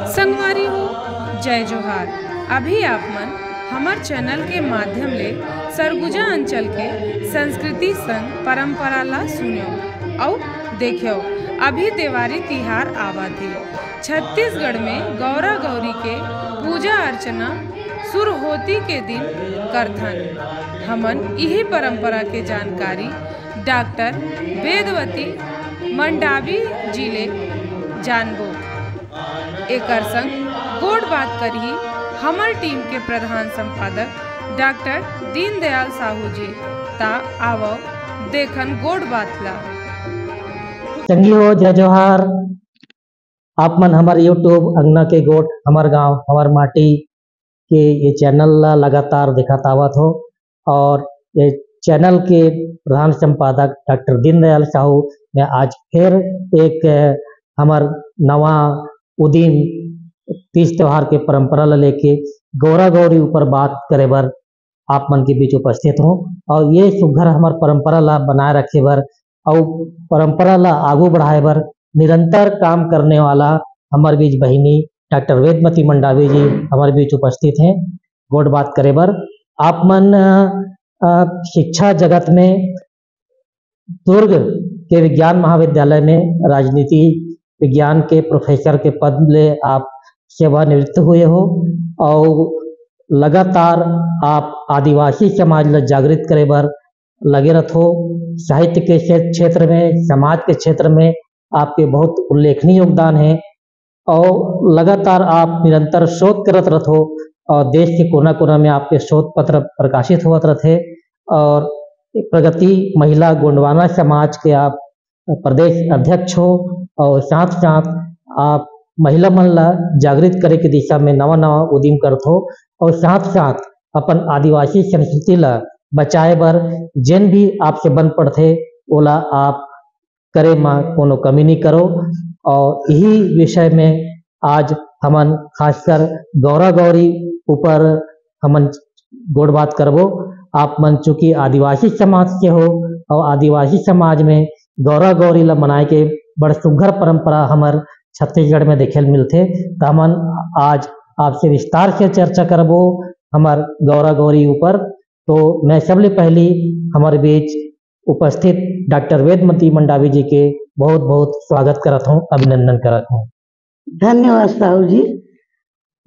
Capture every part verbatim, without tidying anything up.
संगवारी हो, जय जोहार। अभी आप मन हमर चैनल के माध्यम ले सरगुजा अंचल के संस्कृति संग परंपरा ला सुन्यो अउ देख्यो। अभी देवारी तिहार आवत हे। छत्तीसगढ़ में गौरा गौरी के पूजा अर्चना सुरहोती के दिन करथन। हमन इही परंपरा के जानकारी डॉक्टर वेदवती मंडावी जी ले जानबो। एकर संग गोठ बात करही हमर टीम के प्रधान संपादक डॉक्टर दीनदयाल साहू जी। ता आवव देखन गोठ बात ला। संगी हो, जय जोहार। आप मन हमर YouTube अंगना के गोठ, हमर गांव, हमर माटी के ये चैनल ला लगातार देखत आवत हो और ये चैनल के प्रधान संपादक डॉक्टर दीनदयाल साहू ने आज फिर एक, अ, हमर नवा उदीम तीज त्योहार के परंपरा ला लेके गौरा गौरी ऊपर बात करे बर आप मन के बीच उपस्थित हों और ये सुघर हमर परंपरा ला बनाए रखे बर अउ परंपरा ला आगू बढ़ाए बर निरंतर काम करने वाला हमर बीच बहिनी डॉक्टर वेदमती मंडावी जी हमर बीच उपस्थित हैं गोठ बात करे बर। आप मन, अ, अ, शिक्षा जगत में दुर्ग के विज्ञान महाविद्यालय में राजनीति विज्ञान के प्रोफेसर के पद ले आप सेवानिवृत्त हुए हो और लगातार आप आदिवासी समाज ला जागृत करे बर लगे रथो। साहित्य के क्षे-, क्षेत्र में, समाज के क्षेत्र में आपके बहुत उल्लेखनीय योगदान है और लगातार आप निरंतर शोध करत रथो और देश के कोना-कोना में आपके शोध पत्र प्रकाशित होवत रथे और प्रगति महिला गोंडवाना समाज के आप प्रदेश अध्यक्ष हो और साथ-साथ आप महिला मन ला जागृत करे के दिशा में नवा-नवा उदीम करथो और साथ-साथ अपन आदिवासी संस्कृति ला बचाए बर जेन भी आपसे बन पड़थे, ओला आप करे म कोनो कमी नी करो। और यही विषय में आज हमन खासकर गौरा गौरी ऊपर हमन गोठ बात करबो। आप मन चूंकि आदिवासी समाज के हो और आदिवासी समाज में गौरा गौरी ला मनाए के बड़ सुघर परंपरा हमर छत्तीसगढ़ में देखे ल मिलथे, त हमन आज आपसे विस्तार से चर्चा करबो हमर गौरा गौरी ऊपर। तो मैं सबले पहली हमर बीच उपस्थित डॉक्टर वेदमती मंडावी जी के बहुत-बहुत स्वागत करत हूँ, अभिनंदन करत हूँ। धन्यवाद साहू जी।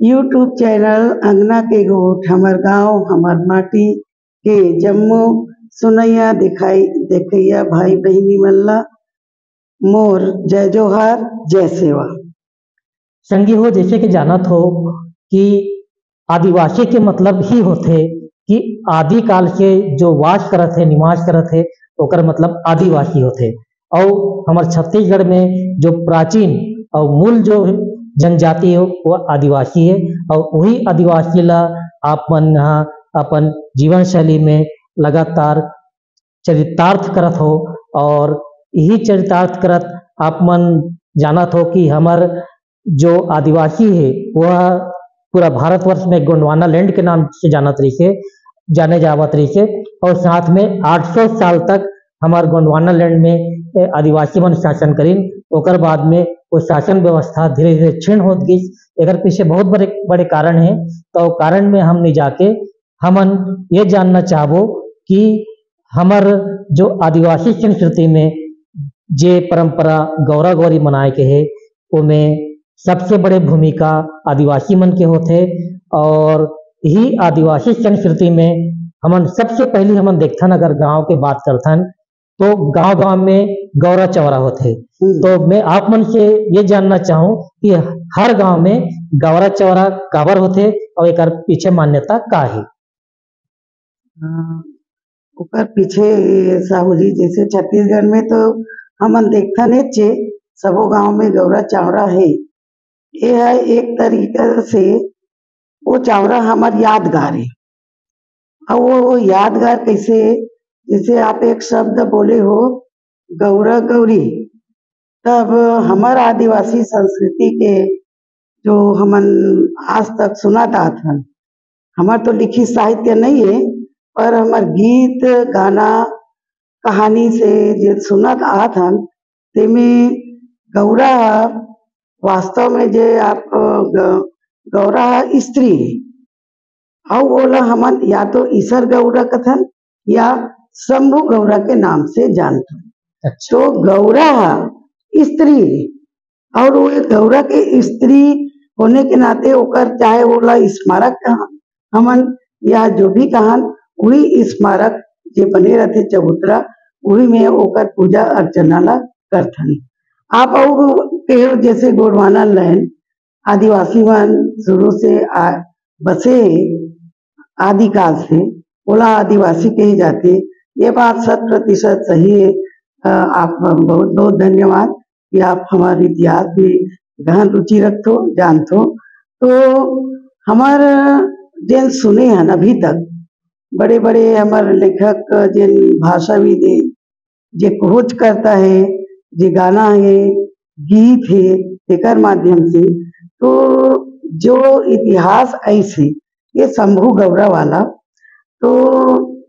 YouTube चैनल अंगना के गोठ, हमर गांव, हमर माटी के जम्मो सुनैया दिखाई, देखैया भाई बहिनी मन ला मोर जय जोहार, जय सेवा। संगी हो, जैसे कि जानत हो कि आदिवासी के मतलब ही होथे कि आदिकाल से जो वास करत हे, निवास करत हे, ओकर मतलब आदिवासी होथे। अउ हमर छत्तीसगढ़ में जो प्राचीन अउ मूल जो जनजाति हे, वो आदिवासी हे। अउ वही आदिवासी ला आप मन ह अपन जीवन शैली में लगातार चरितार्थ करत हो, और यही चरितार्थ करत आप मन जानत हो कि हमर जो आदिवासी हे, वह पूरा भारतवर्ष में गोंडवाना लैंड के नाम से जानत रहिसे, जाने जावत रहिसे, और साथ में आठ सौ साल तक हमर गोंडवाना लैंड में, ए, आदिवासी मन शासन करिन। ओकर बाद में वो शासन व्यवस्था धीरे-धीरे क्षीण होत गिस। एकर पीछे बहुत बड़े, बड़े कारण हे। तो कारण में हम नहीं जाके हमन ये जानना चाहबो कि हमर जो आदिवासी संस्कृति में जे परंपरा गौरा गौरी मनाए के हे, ओमे सबसे बड़े भूमिका आदिवासी मन के होथे। और यही आदिवासी संस्कृति में हमन सबसे पहली हमन देखथन, अगर गांव के बात करथन, तो गांव-गांव में गौरा चौरा होथे। हम्म। तो मैं आप मन से ये जानना चाहूँ कि हर गांव में गौरा चौरा काबर होथे और एकर पीछे मान्यता का हे? हाँ, ओकर पीछे साहू जी, जैसे छत्तीसगढ़ में तो हमन देखथन हेचे, सबो गांव में गौरा चौरा हे। ये है एक तरीका से वो चावरा हमर यादगार हे। अउ वो, वो यादगार कैसे हे? जैसे आप एक शब्द बोले हो, गौरा गौरी, तब हमर आदिवासी संस्कृति के जो हमन आज तक सुनत आत हन, हमर तो लिखित साहित्य नहीं है, पर हमर गीत, गाना, कहानी से जे सुनत आत हन, तेमे गौरा ह वास्तव में जे आप, अ, ग-, गौरा ह स्त्री हे, अउ ओला हमन या तो ईसर गौरा कथन या शंभू गौरा के नाम से जानथन। अच्छा। तो गौरा ह स्त्री हे, और वो एक गौरा के स्त्री होने के नाते ओकर चाहे ओला स्मारक कहा हमन या जो भी कहन, वही स्मारक जे बने रहथे चबूतरा, वही में ओकर पूजा अर्चना ला करथन। आप अउ कहो जैसे गोंडवाना लाइन आदिवासी मन शुरू से आ, बसे हे, आदिकाल से ओला आदिवासी कहे जाथे। ये बात शत प्रतिशत सही है। अ, आप बहुत बहुत धन्यवाद कि आप हमारे इतिहास में गहन रुचि रखथो, जानथो। तो हमर जेन सुने हन अभी तक, बड़े-बड़े हमर लेखक, जेन भाषाविद हे, जे खोजकर्ता हे, जे गाना हे, गीत हे, तेकर माध्यम से, तो जो इतिहास ऐसे, ये शंभू गौरा वाला, तो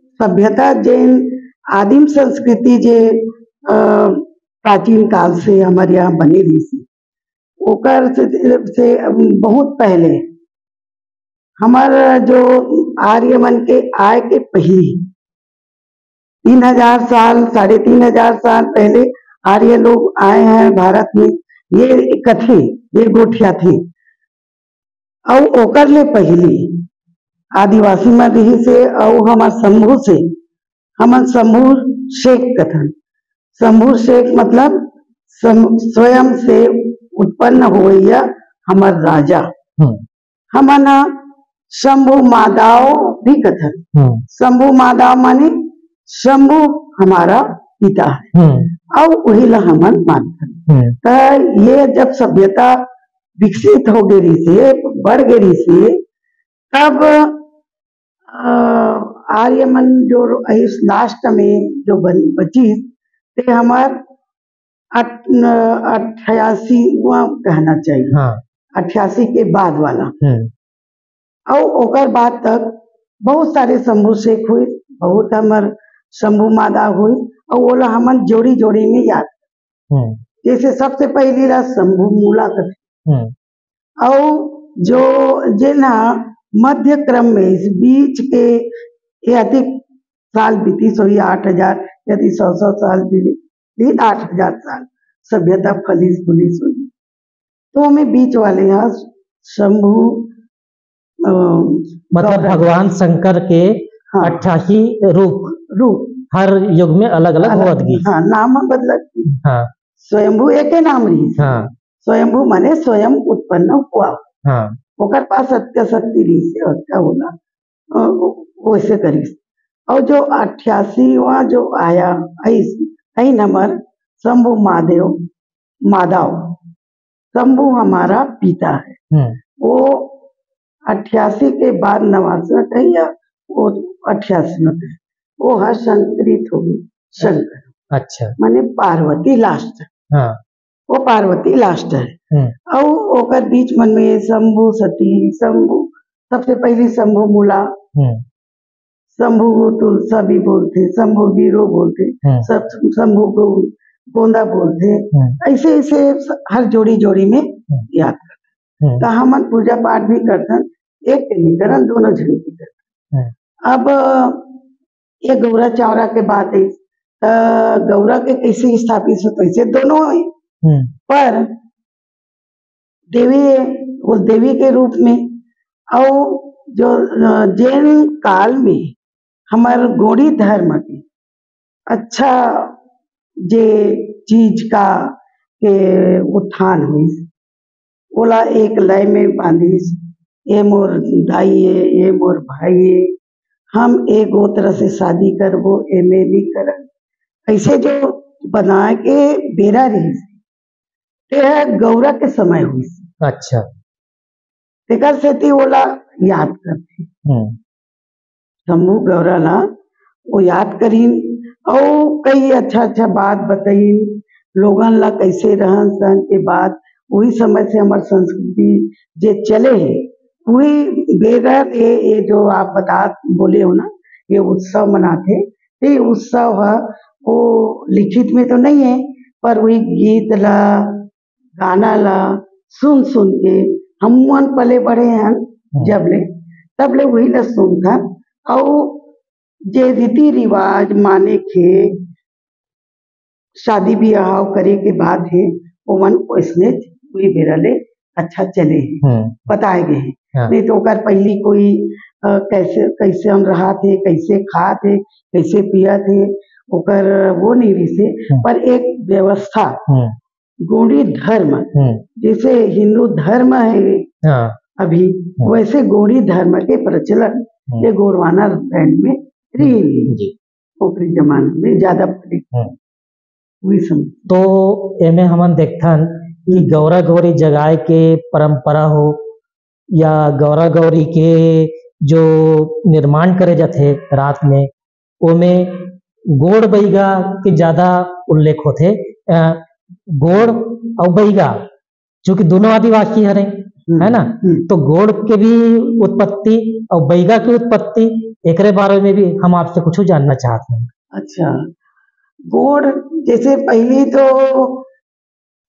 सभ्यता जेन आदिम संस्कृति जे, अ, प्राचीन काल से हमर यहाँ बने रहिस हे, ओकर से, से बहुत पहले हमर जो आर्य मन के आय के पहिली तीन हजार साल, साढ़े तीन हजार साल पहले आर्य लोग आए हैं भारत में, ये कथे, ये गोठियाथे। अउ ओकर ले पहिली आदिवासी मन रिहिस हे, अउ हमर शंभू से, हमन शंभू शेख कथन। शंभू शेख मतलब सम-, स्वयं से उत्पन्न होवइया हमर राजा। हम्म। हमन ह शंभू माधव भी कथन। हम्म। शंभू माधव माने शंभू हमारा पिता है। हम्म। अउ वही ला हमन मानथन। हम्म। त ये जब सभ्यता विकसित हो गे रहिस हे, बढ़ गे रहिस हे, तब, अ, आर्य मन जो रहिस last में जो बन-, बचिस, ते हमर अट-, अट्ठासीवाँ कहना चाहिए। हाँ। अट्ठासी के बाद वाला। हम्म। अउ ओकर बाद तक बहुत सारे शंभू शेख हुए, बहुत हमर शंभू मादा हुए, अउ ओला हमन जोड़ी-जोड़ी में याद करथन। हम्म। जैसे सबसे पहली ला शंभू मूला कथे। हम्म। अउ जो, जेन ह मध्य क्रम में इस बीच के ये अधिक साल बीतिस होही, आठ हजार, यदि सौ, सौ साल भी, भी आठ हजार साल सभ्यता फलिस फुलिस होही। तो हमें बीच वाले यहाँ शंभू, अ, मतलब गौरा। भगवान शंकर के हाँ। अट्ठासी रूप, रूप। हर युग में अलग-अलग अलग, होवत गिस। हाँ, नाम बदलत गिस। हाँ। स्वयंभू एके नाम रहिस। हाँ। स्वयंभू माने स्वयं उत्पन्न हुआ। हाँ। ओकर पास सत्य शक्ति रहिस हे, और क्या होला, अ, वैसे करिस। और जो अट्ठासीवाँ जो आया, आइस, आई नंबर शंभू महादेव, माधव, शंभू हमारा पिता है। हम्म। वो अट्ठासी के बाद नवासी में कही या वो अट्ठासी में कही, वो है संकरित हो गई, शंकर। अच्छा। माने पार्वती last। हाँ। वो पार्वती last है। हम्म। अउ ओकर बीच मन में शंभू सती, शंभू, सबसे पहली शंभू मूला, हम्म। शंभू तुलसा भी बोलथे, शंभू बीरो बोलथे, हम्म। सब शंभू गो-, गोंदा बोलथे। हम्म। ऐसे, ऐसे हर जोड़ी, जोड़ी में हम्म। याद करथन। हम्म। त हमन पूजा पाठ भी करथन, एक के नहीं करन, दोनों झन के करथन। हम्म। अब ये गौरा चावरा के बात है, त गौरा के कैसे स्थापित हो, तैसे दोनों है। हम्म। पर देवी, वो देवी के रूप में, अउ जो, अ, जैन काल में हमर गोंडी धर्म के अच्छा जे चीज का के उत्थान होइस, ओला एक लय में बांधिस, "ए मोर दाई ए, ए मोर भाई ए, हम ए गोत्र से शादी करबो, एमे नहीं करन।" ऐसे जो बना के बेरा रहिस, ते ह गौरा के समय होइस। अच्छा। तेकर सेती ओला याद करथे। हम्म। शंभू गौरा ला वो याद करिन, अउ कई अच्छा अच्छा बात बताइन, लोगन ला कैसे रहन सहन के बात। वही समय से हमर संस्कृति जे चले हे, वही बेरा ये, ये जो आप बता बोले हो ना, ये उत्सव मनाथे, ये उत्सव ह वो लिखित में तो नहीं है, पर वही गीत ला, गाना ला सुन सुन के हम मन पले बड़े हन। हम्म। जब ले, तब ले वही ला सुनथन। अउ जे रीति रिवाज माने के शादी बिहाव करे के बात हे, ओमन ओइसने वही बेरा ले अच्छा चले हे, हम्म। बताए गए हे। हाँ। नहीं तो ओकर पहली कोई, अ, कैसे, कैसे हम रहत हे, कैसे खात हे, कैसे पियत हे, ओकर वो नहीं रिहिसे, हम्म। पर एक व्यवस्था, हम्म। गोंडी धर्म, हम्म। जैसे हिंदू धर्म है हाँ। अभी, हम्म। वैसे गोंडी धर्म के प्रचलन हम्म। ये गोंडवाना land में रही नहीं। जी। ओकरी जमाना में ज्यादा फैले। हम्म। वही समय। तो एमे हमन देखथन कि हम्म। गौरा गौरी जगाए के परंपरा हो या गौरा गौरी के जो निर्माण करे जाथे रात में, ओमे गोड़ बइगा के ज्यादा उल्लेख होथे। अ, गोड़ अउ बइगा, चूंकि दोनों आदिवासी हरे, हम्म, है ना? हम्म। तो गोड़ के भी उत्पत्ति अउ बइगा के उत्पत्ति, एकरे बारे में भी हम आपसे कुछ जानना चाहत हन। अच्छा, गोड़ जैसे पहली तो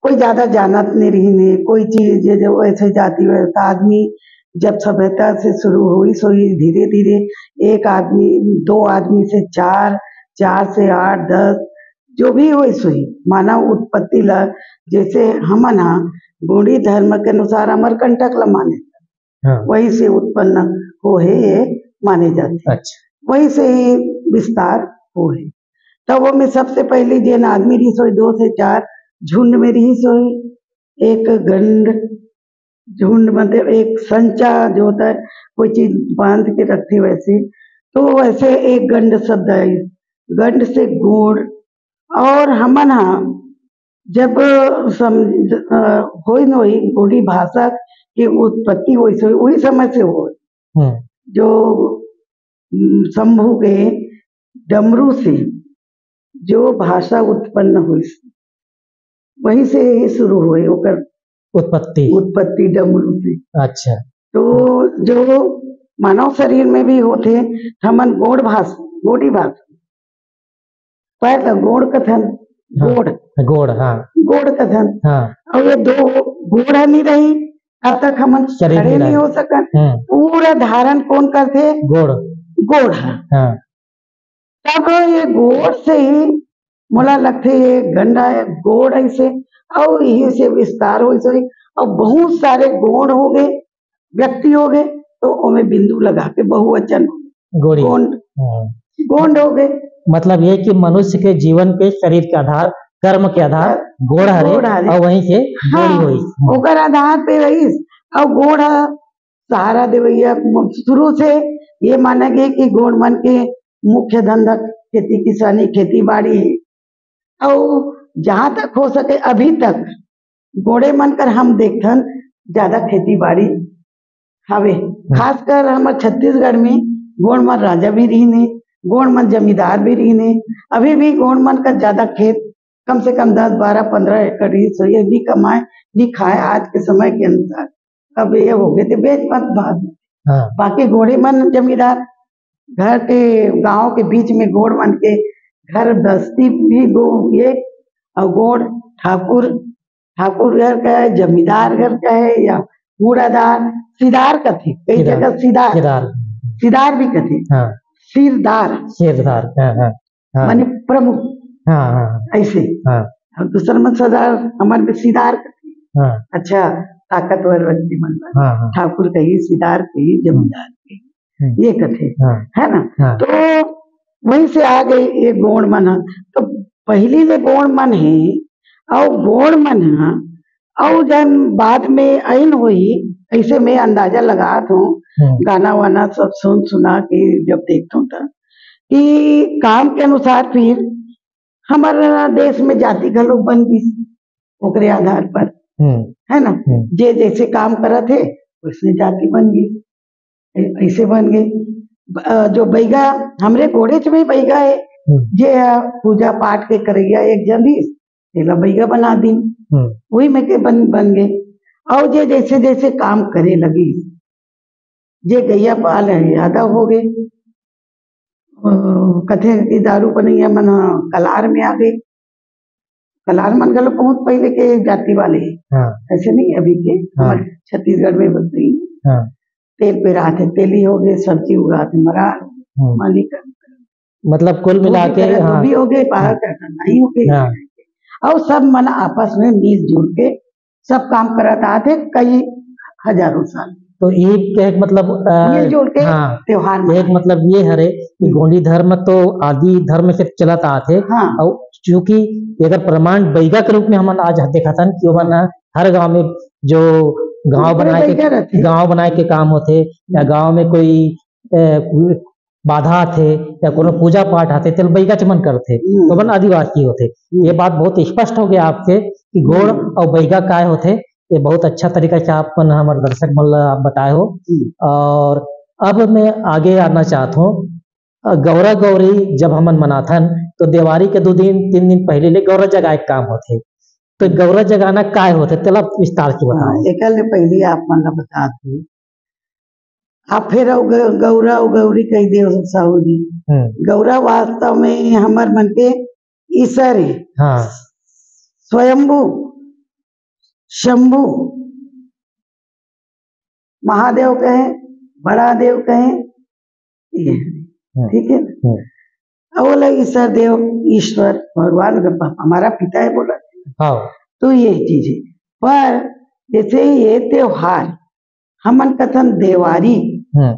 कोई ज्यादा जानत नहीं रहिन हे, कोई चीज जे, जे वैसे जाति व्यवस्था, आदमी जब सभ्यता से शुरू होइस होही, धीरे धीरे एक आदमी, दो आदमी से चार, चार से आठ, दस, जो भी होइस होही, मानव उत्पत्ति ला, जैसे हमन हा गोंडी धर्म के अनुसार अमरकंटक ला माने, हाँ। वही से उत्पन्न होहे ये माने जाथे। अच्छा। वही से ही विस्तार होहे। तब ओमे सबसे पहले जेन आदमी रिहिस होही, दो से चार झुंड में रिहिस होही, एक गंड, झुंड मतलब एक संचा जो होता है, कोई चीज बांध के रखते वैसे, तो वैसे एक गंड शब्द है। गंड से गोड़, और हमन हा जब सम-, अ, होई न होई गोंडी भाषा के उत्पत्ति वैसे होई, वही समय से होई। हम्म। जो, उम, शंभू के डमरू से जो भाषा उत्पन्न होइस, वहीं से ही शुरू होए ओकर उत्पत्ति। उत्पत्ति डमरू से। अच्छा। तो जो मानव शरीर में भी होथे, हमन गोड़ भाषा, गोंडी भाषा, पैर ला गोड़ कथन, हाँ, गोड़। गोड़, हाँ। गोड़ कथन। हाँ। अउ ये दो गोड़ ह नहीं रही, तब तक हमन शरीर खड़े नहीं नहीं रही। हो सकन। हम्म। पूरा धारण कौन करथे? गोड़। गोड़ ह। हाँ। तब ये गोड़ से ही मोला लगथे ये गंडा है, गोड़ ऐसे, अउ यही से विस्तार होइस होही, अउ बहुत सारे गोड़ हो गए, व्यक्ति हो गए, तो ओमे बिंदु लगा के बहुवचन हो गए। गोड़ी। गोंड, हाँ। गोंड हो गए। मतलब ये कि मनुष्य के जीवन के शरीर के आधार, कर्म के आधार गोड़ हरे, गोड़ हरे। अउ वहीं से हाँ, गोड़ी होइस। ओकर आधार पे रहिस, अउ गोड़ ह सहारा देवैया शुरू से ये माना गया कि गोंड मन के मुख्य धंधा खेती किसानी, खेती बाड़ी है। अउ जहाँ तक हो सके अभी तक गोंड़े मन कर हम देखथन ज्यादा खेती बाड़ी हवे। हम्म। खासकर हमर छत्तीसगढ़ में गोंड़ मन राजा भी रहिन हे, गोंड़ मन जमींदार भी रहिन हे। अभी भी गोंड़ मन का ज्यादा खेत, कम से कम दस, बारह, पन्द्रह एकड़ ही सही है, भी कमाए, भी खाए आज के समय के अनुसार। अब ये हो गए तो बेच मत भाग। हाँ। बाकी गोंड़े मन जमींदार, घर के, गांव के बीच में गोंड़ मन के घर बस्ती भी गो-, ये, और गोंड़ ठाकुर, ठाकुर घर का है, जमींदार घर का है या कूड़ादार, सिदार कथे, कई सिदार। जगह सिदार, सिदार। सिदार भी कथे। हाँ। सिरदार। सिरदार, हाँ, हाँ, हाँ। माने प्रमुख। हाँ, हाँ, हाँ। ऐसे। हाँ। और दूसर मन सरदार, हमर में सिदार कथे। हाँ। अच्छा, ताकतवर व्यक्ति मन ला। हाँ, हाँ। ठाकुर कही, सिदार कही, जमींदार कही। हम्म। ये कथे, हाँ। है ना? हाँ। तो वहीं से आ गए ये गोंड़ मन ह। तो पहली ले गोंड़ मन हे, अउ गोंड़ मन ह, अउ जन बाद में अइन होही, ऐसे मैं अंदाजा लगात हूँ, हम्म। गाना वाना सब सुन सुना के जब देखत हूँ त, कि काम के अनुसार फिर हमर देश में जाति घलो बन गिस ओकरे आधार पर, हम्म। है ना? हम्म। जे जैसे काम करत हे, वैसने जाति बन गे, ऐ-, ऐसे बन गे। ब-, अ, जो बैगा, हमरे गोड़ेच में बैगा हे, हम्म। जे ह पूजा पाठ के करइया एक जन रिहिस, तेला बैगा बना दिन, हम्म। वही में के बन, बन गे। अउ जे जैसे जैसे काम करे लगिस, जे गैया पाल हे, यादव हो गे, अ, कथे कि दारू बनइया मन ह कलार में आ गे। कलार मन घलो बहुत पहले के जाति वाले हे, हाँ। ऐसे नहीं अभी के, हाँ। हमारे छत्तीसगढ़ में बस नहीं। हाँ। तेल पेराथे, तेली हो गे, सब्जी उगाथे, मरार, हम्म। मालिक। मतलब कुल वो मिला भी के, करे, हाँ। धोबी हो गे, बाहर हाँ। का नहीं हो गे। हाँ। अउ सब मन आपस में मिलजुल के सब काम करत आत हे कई हजारों साल। तो ये कहे के मतलब, अ, मिलजुल के हाँ, त्योहार कहे के मनाथे। मतलब ये हरे कि हम्म। गोंडी धर्म तो आदि धर्म से चलत आत हे। हाँ। अउ चूंकि एकर प्रमाण बैगा के रूप में हमन आज देखत हन कि ओमन हर गांव में जो गांव ओकरे बनाए के, बैगा रथे। गांव बनाए के काम होथे या गांव में कोई, अ, बाधा आथे या कोनो पूजा पाठ आथे, तेल बैगाच मन करथे, हम्म। तो ओमन आदिवासी होथे। हम्म। ये बात बहुत स्पष्ट हो गया आपके कि गोड़ हम्म। अउ बैगा काय होथे। ये बहुत अच्छा तरीका से आप मन हमर दर्शक मन ला आप बताए हो। हम्म। और अब मैं आगे आना चाहत हूँ, अ, गौरा गौरी जब हमन मनाथन, तो देवारी के दो दिन, तीन दिन पहले ले गौरा जगाए के काम होथे। तो गौरा जगाना काय होथे, तेला विस्तार से हाँ, बताओ। एकर ले पहले आप मन ला बता दूं, आप फिर अउ ग-, गौरा अउ गौरी कह दे साहू जी। हम्म। गौरा वास्तव में हमर मन के ईसर हे। हाँ। स्वयंभू, शंभू, महादेव कहे, बड़ा देव कहे, ये, हम्म। ठीक है ना? हम्म। अउ बोला ईसर देव, ईश्वर, भगवान का प-, हमारा पिता है बोला। हाँ। तो ये चीज है। पर जैसे ये त्योहार हमन कथन देवारी, हम्म।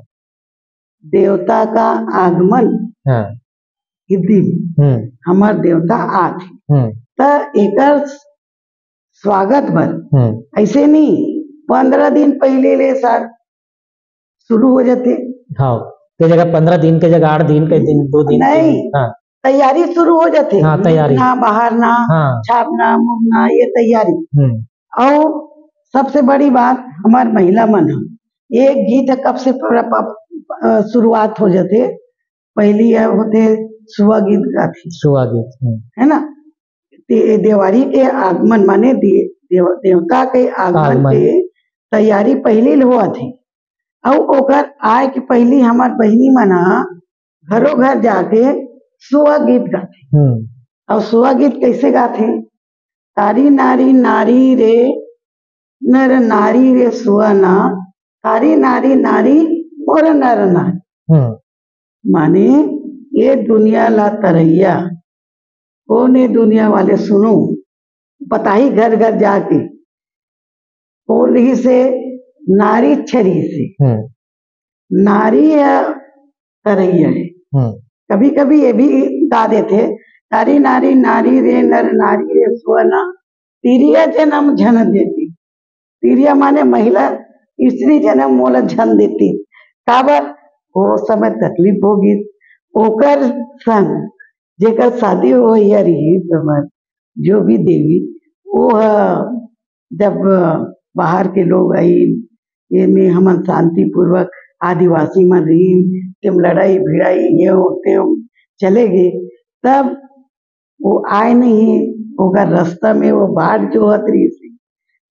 देवता का आगमन हाँ। के दिन हम्म। हमर देवता आथे। हम्म। त एकर स्वागत बर हम्म। ऐसे नहीं, पंद्रह दिन पहले ले सर शुरू हो जाथे। हाँ, के जगह पंद्रह दिन, के जगह आठ दिन, के दिन, दो दिन, तीन नहीं, दिन, हाँ। तैयारी शुरू हो जाथे। हाँ, तैयारी। लिखना, बहारना, हाँ। छापना, मुड़ना, ये तैयारी। हम्म। अउ सबसे बड़ी बात, हमार महिला मन ह, एक गीत ह कब से प्र-, प-, अ, शुरुआत हो जाथे, पहली ह होथे सुआ गीत गाथे। सुआ गीत, हम्म। है ना? ते देवारी के आगमन माने दे-, देव-, देवता के आगमन आगमन। के तैयारी पहली ले होवत हे। अउ ओकर आए के पहली हमार बहिनी मन ह घरो घर जाके सुआ गीत गाथे। हम्म। अउ सुआ गीत कैसे गाथे? तारी नारी नारी रे, नर नारी रे सुअना, तारी नारी नारी मोर नर नारी। हम्म। माने ये दुनिया ला तरैया, कोन ए दुनिया वाले सुनो, बताही घर घर जाके, कोन रहिसे नारी छरी से। हम्म। नारी ह तरैया हे। हम्म। कभी-कभी ये भी गा देथे, "तारी नारी नारी रे नर नारी रे सुअना, तिरिया जनम झन देती।" तिरिया माने महिला, स्त्री जनम मोला झन देती। काबर? ओ समय तकलीफ होगिस, ओकर संग जेकर शादी होइया रहिस हमर, जो भी देवी, वो ह जब बाहर के लोग आइन, ये में हमन शांतिपूर्वक आदिवासी मन रहिन, तेम लड़ाई भिड़ाई, ये हो, ते हो, चले गए, तब वो आए नहीं, ओकर रास्ता में वो बाढ़ जो होत रहिस,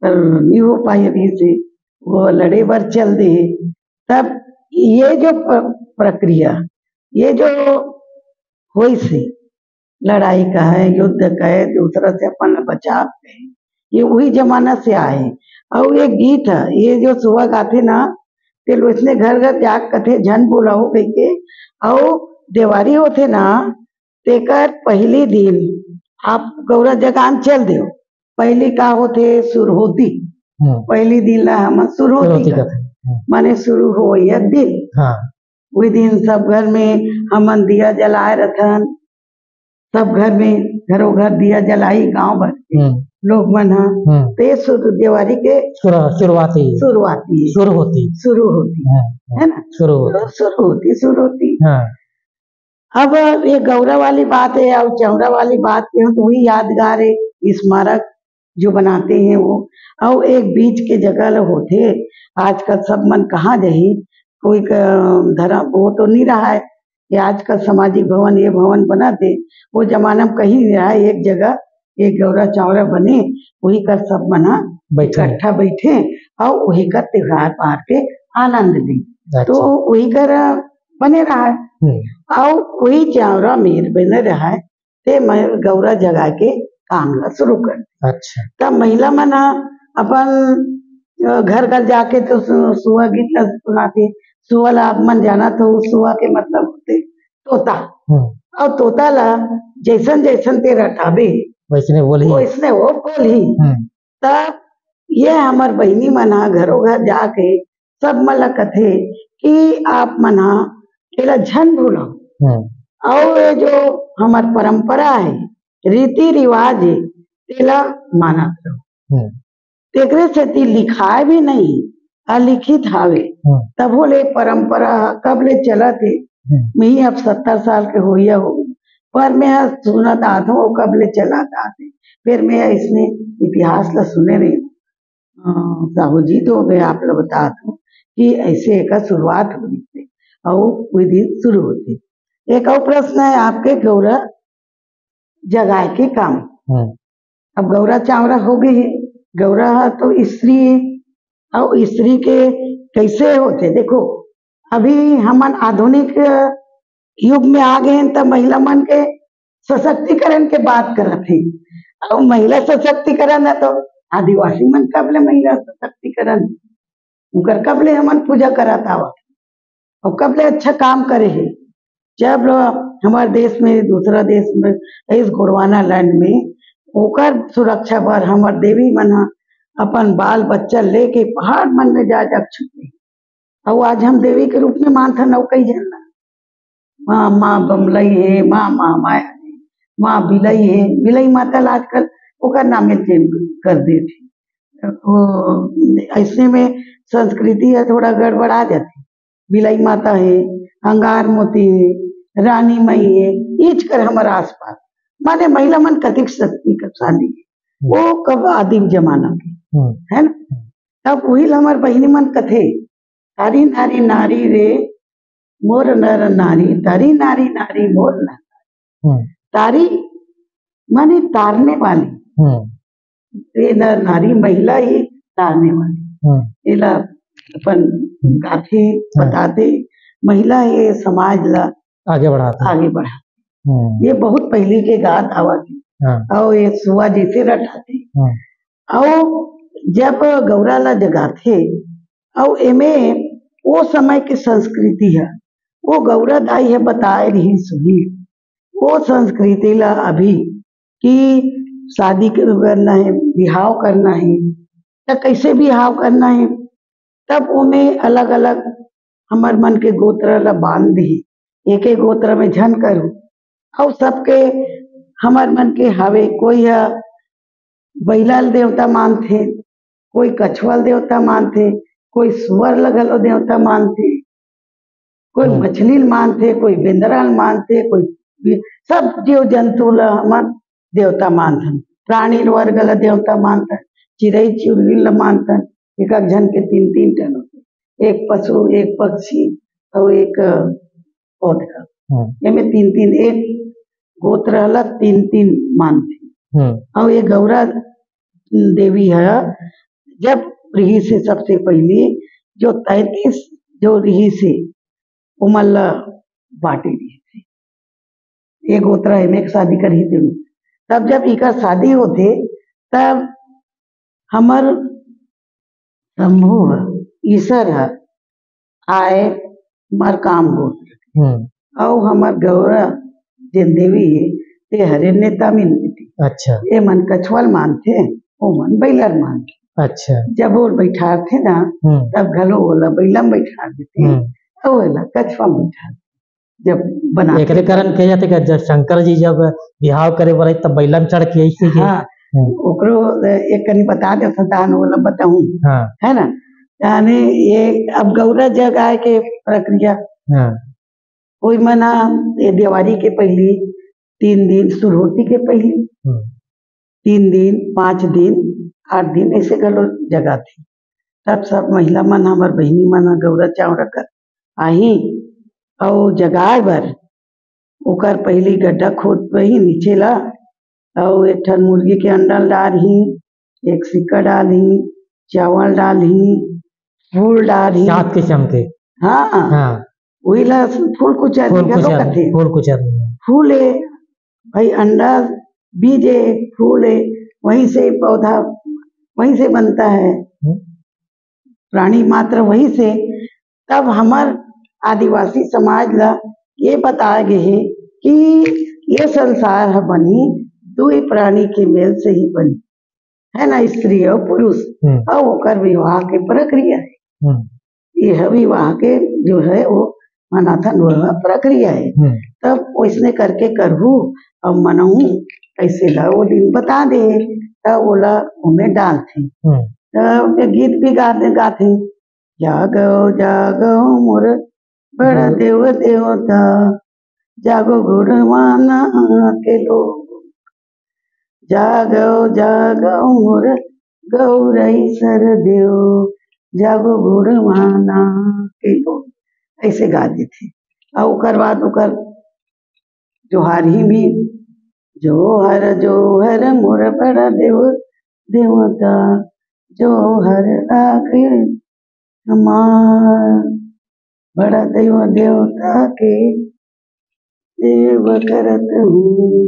पर नहीं हो पाए रहिस, वो लड़े बर चल दे। तब ये जो प-, प्रक्रिया, ये जो होइस हे, लड़ाई कहे, युद्ध कहे, दूसरा से अपन बचाव कहे, ये वही जमाना से आए। अउ ये गीत है, ये जो सुआ गाथे ना, ते लोचने घर घर जाके कथे, "झन बोलाओ" कहिके। अउ देवारी होथे ना, तेकर पहली दिन आप गौरा जगान चल देव। पहली का होथे? सुरहोती। हम्म। पहली दिन ला हमन सुरहोती सुरहोती कथन। कथन। हम्म। माने शुरू होइया दिन। हाँ। वही दिन सब घर में हमन दिया जलाए रथन, सब घर में घरों घर दिया जलाई गांव भर के हम्म। लोग मन ह। हम्म। ते शुरू देवारी के शुरू-, शुरुआती। शुरुआती। शुरू होती। शुरू होती। हम्म, हम्म। है ना? शुरू होती। तो शुरू होती, शुरू होती। हाँ। अब ये गौरा वाली बात है और चौरा वाली बात है, तो वही यादगार है, स्मारक। जो बनाते हैं वो, अउ एक बीच के जगह ल होथे। आजकल सब मन कहाँ जाही, कोई क-, धर्म वो तो नहीं रहा है कि आजकल सामाजिक भवन, ये भवन बना दे, वो जमाना में कहीं नहीं रहा है। एक जगह एक गौरा चावरा बने, वही कर सब मन ह बैठे। इकट्ठा बैठे अउ वही कर त्योहार बार के आनंद ले। अच्छा। तो वही कर बने रहा है। हम्म। अउ वही चावरा मेर बने रहा है, ते मैं गौरा जगा के काम ला शुरू कर दे। अच्छा। तब महिला मन ह अपन, अ, घर घर जाके तो सु-, सुआ गीत ला सुनाथे। सुआ ला आप मन जानत हो, सुआ के मतलब होथे तोता। हम्म। अउ तोता ला जैसन जैसन ते रटाबे, वैसने बोलही। वैसने वो बोलही। हम्म। तब ये हमर बहिनी मन ह घरो घर जाके सब मन ल कथे कि आप मन ह एला झन भूलव। हम्म। अउ ये जो हमर परंपरा हे, रीति रिवाज हे, तेला मानत रहो। हम्म। तेकरे सेती लिखाय भी नहीं, अलिखित हावे। हम्म। तभो ले परंपरा ह कब ले चलत हे। हम्म। मैं अब सत्तर साल के होइया हो, पर मैं ह सुनत आत हूँ, वो कब ले चलत आत हे। फिर मैं इसने इतिहास ला सुने रही हूँ। अ, साहू जी तो मैं आप ला बतात हूँ कि ऐसे एकर शुरुआत होथे अउ वो दिन शुरू होथे। एक अउ प्रश्न है आपके, गौरा जगाए के काम। हम्म। अब गौरा चावरा हो गई है, गौरा ह तो स्त्री है, अउ स्त्री के कैसे होथे? देखो, अभी हमन आधुनिक युग में आ गए हैं, त महिला मन के सशक्तिकरण के बात करत हे। अउ महिला सशक्तिकरण है तो आदिवासी मन कब ले महिला सशक्तिकरण, उकर कब ले हमन पूजा करत आवत, अउ कब ले अच्छा काम करे हे। जब हमर देश में, दूसरा देश में, इस गोंडवाना लैंड में, ओकर सुरक्षा बर हमर देवी मन ह अपन बाल बच्चा लेके पहाड़ मन में जा जा छुपे। अउ आज हम देवी के रूप में मानथन, अउ कई झन ला माँ, माँ बमलई हे, माँ महामाया हे, माँ बिलई हे, बिलई माता ला आजकल ओकर नामे चेंज कर देथे। वो ऐसे में संस्कृति ह थोड़ा गड़बड़ा जाथे। बिलई माता हे, अंगार मोती हे, रानी माई हे, इच कर हमर आसपास, माने महिला मन कतिक शक्तिशाली हे, वो कब आदिम जमाना के, हम्म। है ना? तब उही ल हमर बहिनी मन कथे, "तारी नारी नारी रे, मोर नर नारी, तारी नारी नारी मोर नर।" हम्म। तारी माने तारने वाली। हम्म। ये नर नारी, महिला ही तारने वाली। हम्म। एला अपन हम्म। गाथे, हाँ। बताथे, महिला ये समाज ला आगे बढ़ाथे। आगे बढ़ाथे। हम्म। ये बहुत पहिली के गात आवत हे। हाँ। अउ ये सुआ जैसे रटाथे। हाँ। अउ जब गौरा ला जगाथे, अउ एमे ओ समय के संस्कृति ह, ओ गौरा दाई ह बताए रिहिस होही, ओ संस्कृति ला अभी कि शादी के करना हे, बिहाव करना हे, त कैसे बिहाव करना हे, तब ओमे अलग-अलग हमर मन के गोत्र ला बांध दिही, एक-एक गोत्र में झन करू, अउ सबके हमर मन के हवे, कोई ह बइला ल देवता मानथे, कोई कछुआ ल देवता मानथे, कोई सुअर ल घलो देवता मानथे, कोई हम्म। मछली ल मानथे, कोई बेंदरा ल मानथे, कोई भी, सब जीव जंतु ल हमन देवता मानथन। प्राणी वर्ग ल देवता मानथन, चिरई चुरगिल ल मानथन। एक एक झन के तीन तीन ठन होथे, एक पशु, एक पक्षी अउ एक पौधा। हम्म। एमे तीन तीन, एक गोत्र अलग तीन तीन मानथे। हम्म। अउ ये गौरा देवी ह जब रिहिस हे सबसे पहिली, जो तैंतीस जो रिहिस हे, ओमन ल बांटे रिहिस हे। ये गोत्र एमे के शादी करही तेमे। तब जब इकर शादी होथे, तब हमर शंभू ह, ईसर ह, आय मरकाम गोत्र। हम्म। अउ हमर गौरा जेन देवी हे, ते हरे नेतामिन बेटी। अच्छा। एमन कछुआ ल मानथे, ओमन बइला ल मानथे। अच्छा। जब ओला बइठारथे ना, हम्म। तब घलो ओला बइला म बइठार देथे, हम्म। अउ एला कछुआ म बइठार देथे। जब बनाथे एकरे कारण कहे जाथे कि जब शंकर जी जब बिहाव करे बर आइस, तब बइला म चढ़ के आइस हे। हाँ, हम्म। ओकरो एक कनी बता देथन, तहन ओला बताहूँ। हाँ। है ना? यानी ये अब गौरा जगाए के प्रक्रिया। हाँ। कोई मन ह ये देवारी के पहिली, तीन दिन सुरहुती के पहिली, हम्म। तीन दिन, पाँच दिन, आठ दिन ऐसे घलो जगाथे। तब सब महिला मन, हमर बहिनी मन ह गौरा चांवरा कर आही अउ जगाए बर ओकर पहिली गड्ढा खोदबही नीचे ला, अउ एक ठन मुर्गी के अंडा ल डालही, एक सिक्का डालही, चावल डालही, फूल डालही। सात किसम के। हाँ, हाँ। वही ला फूल कुचर फूल घलो कुचर, कथे। फूल कुचर। फूल ए, भाई, अंडा बीज ए, फूल ए, वहीं से पौधा, वहीं से बनता है। हम्म। प्राणी मात्र वहीं से। तब हमर आदिवासी समाज ला ये बताए गे हे कि ये संसार ह बनी दुई प्राणी के मेल से ही बनी, है ना, स्त्री और पुरुष। हम्म। और ओकर विवाह के प्रक्रिया है। हम्म। यह विवाह के जो है वो मनाथन, वह प्रक्रिया है। हम्म। तब वैसने करके करहू और मनहू, ऐसे ला वो दिन बता दे, तब ओला ओमे डालथे। हम्म। तब ये गीत भी गाते, गाथे, "जागो, जागो मोर बड़ा हम्म। देव देवता, जागो गुणवाना के लोग, जागो, जागो मोर गौरई सर देव, जागो गुणवाना के लोग।" ऐसे गा देथे। और ओकर बाद ओकर जोहार ही भी, "जोहर, जोहर मोर बड़ा देव देवता, जोहर लागे हमार, बड़ा देव देवता के देव करत हूँ।"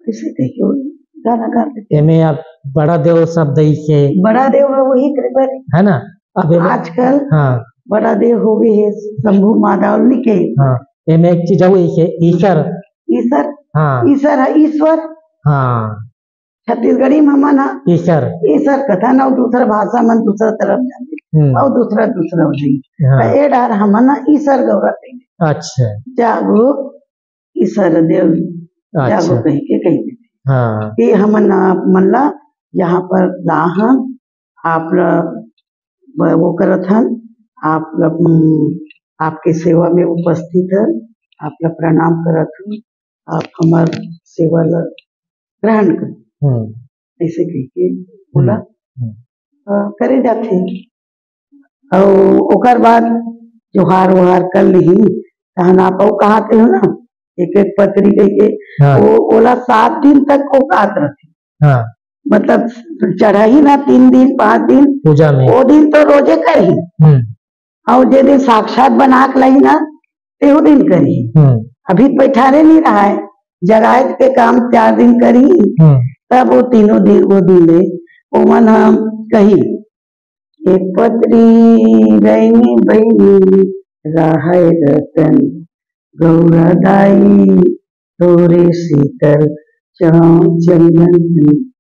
ऐसे कहिके वो गाना गाते थे। एमे आप बड़ा देव शब्द ही के बड़ा देव है, वही करे बर। है ना? अब एमे आजकल हाँ। बड़ा देव हो गए है शंभू माधव लिखे। हाँ, एमे एक चीज और है, ईसर। ईसर। हाँ। ईसर है ईश्वर। हाँ। छत्तीसगढ़ी में हमन ह ईसर। ईसर कथन, अउ दूसरा भाषा मन दूसरा तरफ जाथे, हम्म। अउ दूसरा, दूसरा हो जाही। हाँ। त ए डार हमन ह ईसर गौरा कहिथे। अच्छा। जागो ईसर देव, अच्छा। जागो कहिके कहिथे। हाँ। ये हमन आप मन ला यहाँ पर लाहन, आप ला ब-, वो करत हन, आप ला, उम, आपके सेवा में उपस्थित हन, आप ला प्रणाम करत हन, आप हमर सेवा ला ग्रहण कर, हम्म। ऐसे कहिके बोला, हम्म, हम्म। अ, करे जाथे। अउ ओकर बाद जोहार वोहार कर लिही, तहन आप अउ कहाते हो ना, एक एक पत्री कहिके, हाँ। वो, ओला सात दिन तक वो गात रथे। हाँ। मतलब चढ़ाही ना तीन दिन, पाँच दिन, पूजा में। वो दिन तो रोजे करही। हम्म। अउ जे दिन साक्षात बना के लाही ना, तेहू दिन करही। हम्म। अभी पैठारे नहीं रहा है, जगायत के काम चार दिन करही, हम्म। तब वो तीनों दिन, वो दिन ले, ओमन हम कही, "एक पतरी रैनी बहिनी, राहय रतन, गौरा दाई, तोरे शीतल छाँव चंदन,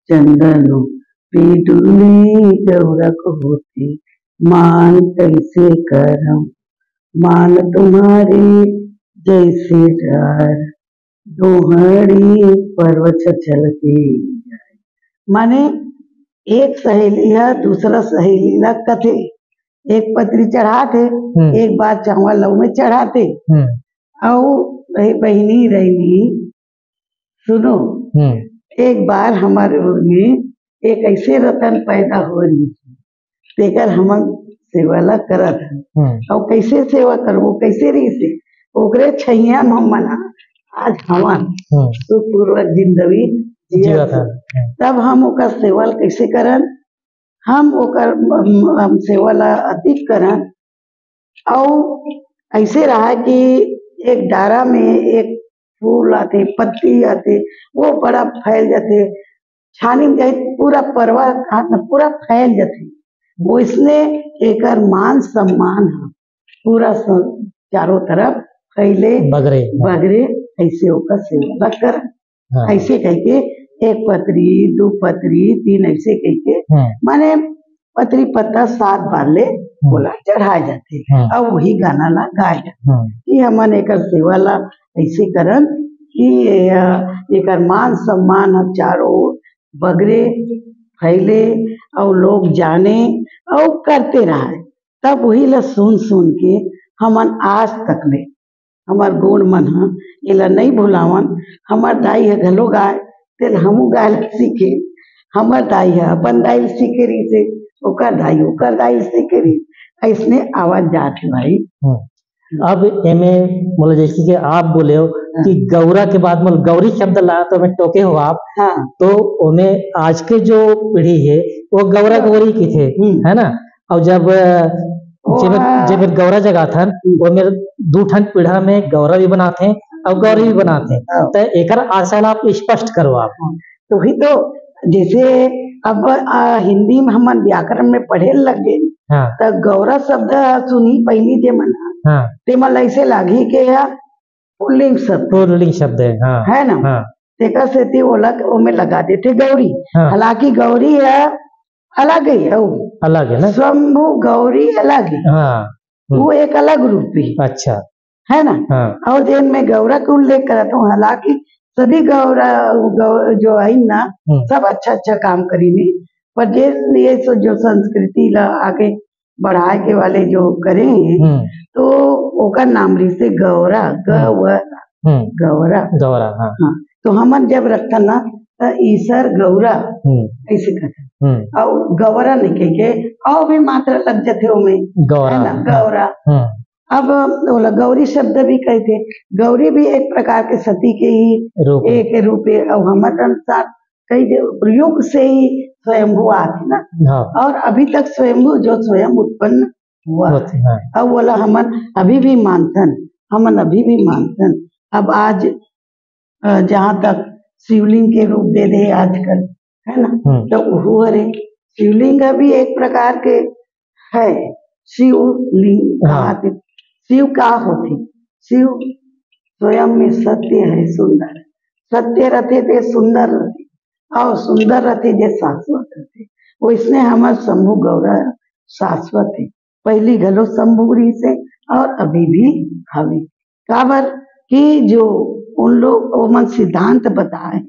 चंदनो पिडुली गौरक होती, मान कैसे करम, मान तुम्हारी जैसे डार, दोहड़ी पर्वत चलती।" माने एक सहेली ह दूसरा सहेली ला कथे, एक पतरी चढ़ाथे, हम्म। एक बार चावल लऊ में चढ़ाथे, हम्म। अउ ए बहिनी रैनी, सुनो, हम्म। एक बार हमर उर में एक ऐसे रतन पैदा हो रही, तेकर हमन सेवा ला करत हन। हम्म। अउ कैसे सेवा करबो, कैसे रही से, ओकरे छैया म हमन ह आज हमन हम्म। सुखपूर्वक जिंदगी जियत जियत हन। हन। हम्म। तब हम ओकर सेवा ला कैसे करन, हम ओकर, हम, हम सेवा ला अधिक करन। अउ ऐसे रहा कि एक डारा में एक फूल आथे, पत्ती आथे, वो बड़ा फैल जाथे, छानी में जाए पूरा परवा कहा न पूरा फैल जाथे, वैसने एकर मान सम्मान ह पूरा स-, चारों तरफ फैले, बगरे। बगरे, ऐसे ओकर सेवा ला करन। हाँ। ऐसे कहिके एक पतरी, दू पतरी, तीन, ऐसे कहिके, हम्म। माने पतरी पत्ता सात बार ले हम्म। ओला चढ़ाए जाथे। हम्म। अउ वही गाना ला गाए जाथे हम्म। कि हमन एकर सेवा ला ऐसे करन कि ये, अ, एकर मान सम्मान ह चारों ओर बगरे, फैले अउ लोग जाने अउ करते रहय। तब वही ला सुन सुन के हमन आज तक ले हमर गोड़ मन ह एला नइ भुलावन। हमर दाई ह घलो गाय, तेला हमू गाय ल सीखे। हमर दाई ह अपन दाई ल सीखे रहिसे, ओकर दाई ओकर दाई ल सीखे रहिस, अइसने आवत जात हे भाई। हम्म। अब एमे मोला जैसे कि आप बोले हो हाँ। कि गौरा के बाद मोला गौरी शब्द ला तो मैं टोके हो आप, हाँ। तो ओमे आज के जो पीढ़ी है वो गौरा हाँ। गौरी की थे, हम्म। है ना? और जब, अ, वो जेमे, हाँ। जेमे गौरा जगाथन, हम्म। वो मेरे दू ठन पीढ़ा में गौरा भी बनाथे और गौरी भी बनाथे। हाँ। तो एकर आशा ला आप स्पष्ट करो आप। हाँ। तो ही तो, जैसे अब, आ, हिंदी में हमन व्याकरण में पढ़े लग गए, हाँ। त गौरा शब्द सुनी पहिली जे मन ह, हाँ। ते मन ल ऐसे लागही के यह पुल्लिंग शब्द, पुल्लिंग शब्द है, हाँ। है ना? हाँ। तेकर सेती ओला ओमे लगा देथे गौरी। हाँ। हालांकि गौरी ह अलग है, अउ अलग है ना? शंभु गौरी अलग है। हाँ। हम्म। वो एक अलग रूप है। अच्छा। है ना? हाँ। और जेन मैं गौरा के उल्लेख करत हूँ, हालांकि सभी गौरा, गौ-, जो है ना, हम्म। सब अच्छा अच्छा काम करीने, पर जेन ये सो जो संस्कृति ला आगे बढ़ाए के वाले जो करे हैं, हम्म। तो ओकर नाम रहिसे गौरा, हम्म। गौरा, हम्म। गौरा। गौरा, हाँ। हाँ, तो हमन जब रखथन ना, त ईसर गौरा हम्म। ऐसे कहथन। हम्म। और गौरा नहीं कह के, और भी मात्रा लग जाथे ओमे, गौरा, है ना? हाँ। गौरा। हम्म। अब ओला गौरी शब्द भी कहथे, गौरी भी एक प्रकार के सती के ही रूप है। एक रूप है। और हमर अनुसार कई दे-, युग से ही स्वयंभू आथे ना। हाँ। और अभी तक स्वयंभू जो स्वयं उत्पन्न हुआ होथे, हाँ। और ओला हमन अभी भी मानथन, हमन अभी भी मानथन। अब आज, अ, जहाँ तक शिवलिंग के रूप दे दे आजकल, है ना? हम्म। तो वो हरे शिवलिंग भी एक प्रकार के है, शिवलिंग हाँ। कहाथे। शिव का होथे? शिव स्वयं में सत्य है, सुंदर। सत्य रथे ते सुंदर रथे, और सुंदर रथे जे शाश्वत रथे। वैसने हमर शंभु गौरा शाश्वत है, पहली घलो शंभु रहिसे और अभी भी हवे। काबर कि जो उन लोग, ओमन सिद्धांत बताए,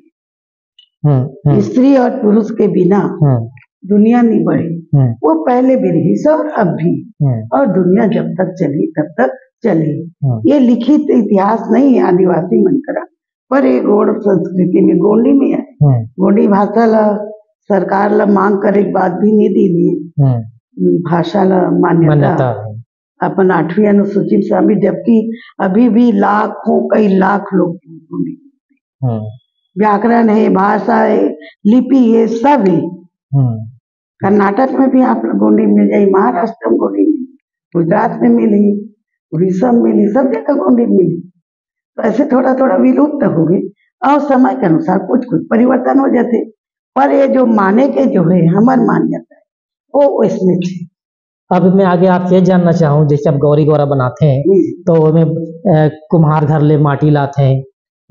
हम्म, हम्म। स्त्री और पुरुष के बिना हम्म। दुनिया नहीं बढ़े, हम्म। वो पहले भी रहिस और अब भी, हम्म। और दुनिया जब तक चली तब तक चली। हम्म। ये लिखित इतिहास नहीं है आदिवासी मन करा, पर ये गौड़ संस्कृति में, गोंडी में है। हम्म। गोंडी भाषा ला सरकार ला मांग करे के बाद भी नहीं दी, हम्म। भाषा ला मान्यता। मान्यता। अपन आठवीं अनुसूची में शामिल, जबकि अभी भी लाखों, कई लाख लोग गोंडी। हम्म। व्याकरण है, भाषा है, लिपि है, सब है। हम्म। कर्नाटक में भी आप लोग गोंडी मिल जाए, महाराष्ट्र में गोंडी मिली, गुजरात में मिली, उड़ीसा में मिली, सब जगह गोंडी मिली। तो ऐसे थोड़ा थोड़ा विलुप्त हो गए और समय के अनुसार कुछ कुछ परिवर्तन हो जाते, पर ये जो माने के जो है हमर मान्यता है, वो वैसने छे। अब मैं आगे आपसे ये जानना चाहूँ, जैसे आप गौरी गौरा बनाते हैं, हम्म। तो ओमे, अ, कुम्हार घर ले माटी लाते हैं,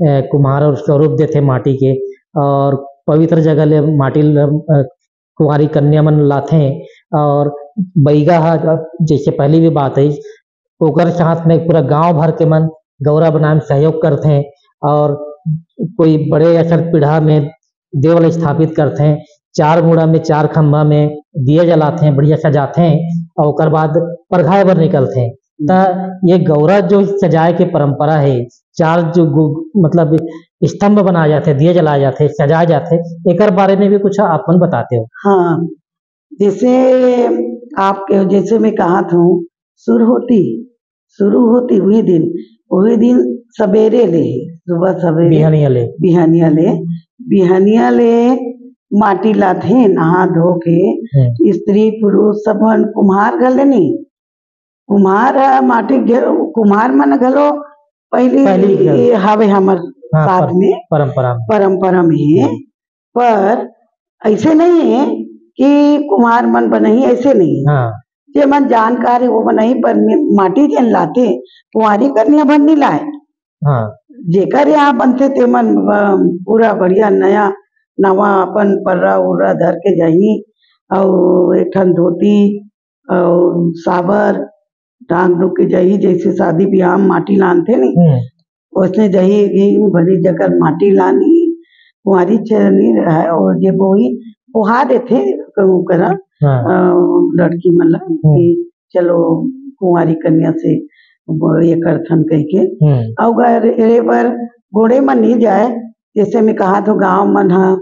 अ, कुम्हार और स्वरूप देते हैं माटी के, और पवित्र जगह ले माटी ल-, अ, कुंवारी कन्या मन लाते हैं, और बैगा ह, जैसे पहली भी बात है, ओकर साथ में पूरा गांव भर के मन गौरा बनाए में सहयोग करते हैं, और कोई बड़े अचल पीढ़ा में देवल स्थापित करथे, चार मुड़ा में, चार खंभा में दिया जलाथे, बढ़िया सजाथे, और ओकर बाद परघाए बर निकलथे। त ये गौरा जो सजाए के परंपरा है, चार जो गु-, मतलब स्तंभ बनाए जाथे, दिया जलाए जाथे, सजाए जाथे, एकर बारे में भी कुछ आप मन बताते हो? हाँ, जैसे आपके, जैसे मैं कहा था, शुरू होती शुरू होती वही दिन, वही दिन सबेरे ले, सुबह सबेरे बिहनिया ले। बिहनिया ले, बिहनिया ले माटी लाथे, नहा धो के, हम्म। स्त्री पुरुष सब मन, कुम्हार घलो नहीं, कुम्हार ह माटी घे-, कुम्हार मन घलो पहली पहली घलो। ये हवे हमर हाँ, साथ पर-, में, परंपरा में। परंपरा में है। हम्म। पर ऐसे नहीं है कि कुम्हार मन बनही, ऐसे नहीं है। हाँ। जे मन जानकार है, वो बनही, पर नि-, माटी जेन लाथे, कुंवारी कन्या भर नहीं लाए। हाँ। जेकर यहाँ बनथे, ते मन, अ, पूरा बढ़िया नया, नवा अपन पर्रा उर्रा धर के जाही, अउ एक ठन धोती, अउ साबर, टांग डुक के जाही, जैसे शादी ब्याह में माटी लानथे नहीं, हम्म। ओसने जाही कि भरी जकर माटी लानी, कुंवारी छेरनी रहय, और जे बोही, बोहा देथे कहूँ करा, हाँ। अ, लड़की मन ला हम्म। कि चलो कुंवारी कन्या से ब-, ये करथन कहिके। हम्म। अउ अगर एड़े बर गोड़े म नहीं जाए, जैसे मैं कहा तो गांव मन ह,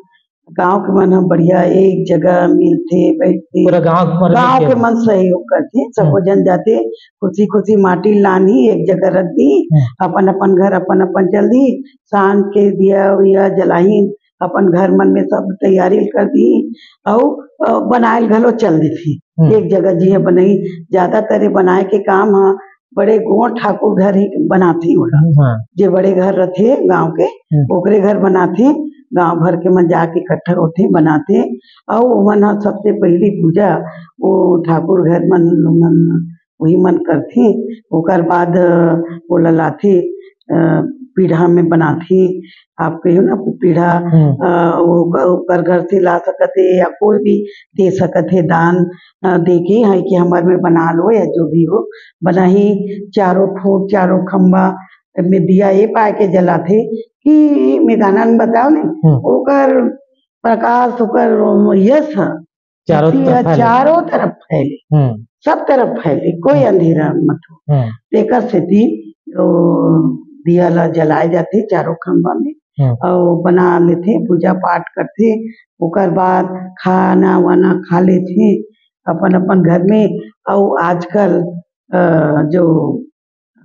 गांव के मन ह बढ़िया एक जगह मिलथे, बैठथे। पूरा गांव के मन गांव मिलके के मन सहयोग करथे, सबो हम्म। जन जाथे, खुशी खुशी माटी लानही, एक जगह रख दी, हम्म। अपन अपन घर अपन अपन चल दी, शाम के दिया उया जलाही, अपन घर मन में सब तैयारी कर दी, अउ अ, बनाए घलो चल देथे। हम्म। एक जगह जिहे बनई, ज्यादातर ये बनाए के काम ह बड़े गोठ ठाकुर घर ही बनाथे ओला। हाँ। जे बड़े घर रथे गांव के, हम्म। ओकरे घर बनाथे, गांव भर के मन जाके इकट्ठा होथे, बनाथे, अउ ओमन ह सबसे पहिली पूजा वो ठाकुर घर मन, मन वही मन करथे। ओकर बाद, अ, ओला लाथे, अ, पीढ़ा में बनाथे। आप कहियो ना पीढ़ा, हम्म। अ, ओकर, ओकर घर से ला सकत हे या कोई भी दे सकत हे दान, अ, दे के है कि हमर में बना लो या जो भी हो, बनाही चारों ठोर, चारों खंभा में दिया ये पाए के जलाथे कि मैं गाना में बताओ ने, हम्म। ओकर प्रकाश, ओकर यश ह चारों दिया तरफ फैले। चारों तरफ फैले, हम्म। सब तरफ फैले, कोई हम्म। अंधेरा मत हो। हम्म। तेकर सेती ओ दिया ला जलाए जाथे चारों खंभा में, हम्म। अउ बना लेथे, पूजा पाठ करथे, ओकर बाद खाना वाना खा लेथे अपन अपन घर में। अउ आजकल, अ, जो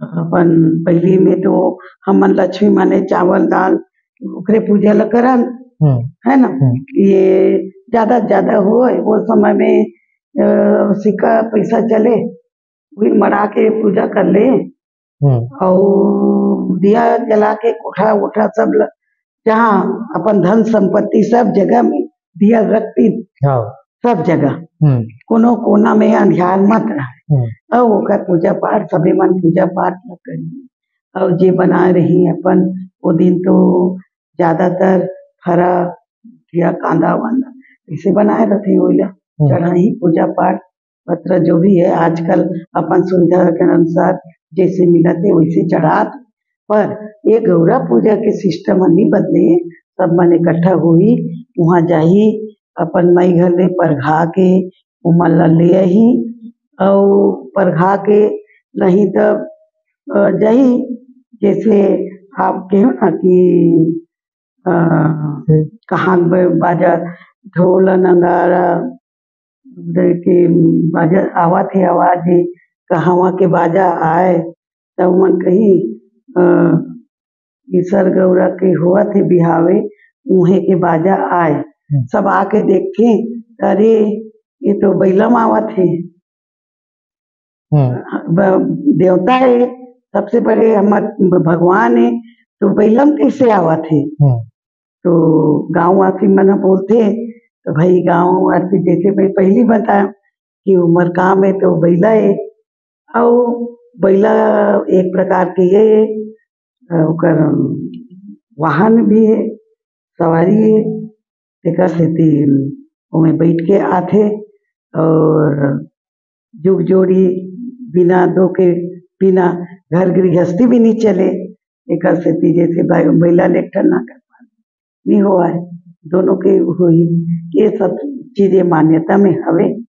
अपन पहिली में तो हमन लक्ष्मी माने चावल दाल ओकरे पूजा ल करन, हम्म। है ना? हम्म। ये ज्यादा से ज्यादा होय, वो समय में, अ, सिक्का पैसा चले, उही मड़ा के पूजा कर ले, हम्म। अउ दिया जला के कोठा वोठा सब ल-, जहाँ अपन धन संपत्ति सब जगह में दिया रखती, हाँ। सब जगह, हम्म। कोनो कोना में अंधियार मत रहे। हम्म। अउ ओकर पूजा पाठ, सबे मन पूजा पाठ ल करी। अउ जे बनाए रही अपन, वो दिन तो ज्यादातर फरा या कांदा वांदा ऐसे बनाए रथे, ओला हम्म। चढ़ाही, पूजा पाठ पत्र जो भी है, आजकल अपन सुविधा के अनुसार जैसे मिलत है, वैसे चढ़ात। पर ये गौरा पूजा के सिस्टम ह नी बदले, सब मन इकट्ठा होही, वहाँ जाही, अपन माई घर ले परघा के ओमन ला ले आही, अउ परघा के नहीं तब, अ, जाही, जैसे आप कहो ना कि, अ, हम्म। कहाँ ब-, बाजा, ढोल नगाड़ा, के बाजा आवत हे आवाज, कहवा के बाजा आए, त ओमन कही, अ, ईसर गौरा के होवत हे बिहावे, उहे के बाजा आए। हम्म। सब आके देखथे, "अरे, ये तो बइला म आवत हे।" हम्म। ब-, देवता हे, सबसे बड़े हमर ब-, भगवान हे, तो बइला म कैसे आवत हे? हम्म। तो गाँव वासी मन ह बोलथे, तो भाई गाँव वासी जैसे भाई पहिली बताए कि उमर काम हे तो बइला हे, अउ बइला एक प्रकार के ये, अ, ओकर वाहन भी हे, सवारी हे, तेकर सेती ओमे बइठ के आथे अउ जुग जोड़ी बिना दो के बिना घर गृहस्थी भी नी चले। एकर सेती जैसे बै-, बइला ले एक ठन नाकर पानी नी होवय, दोनों के होही। ये सब चीजें मान्यता में हवे,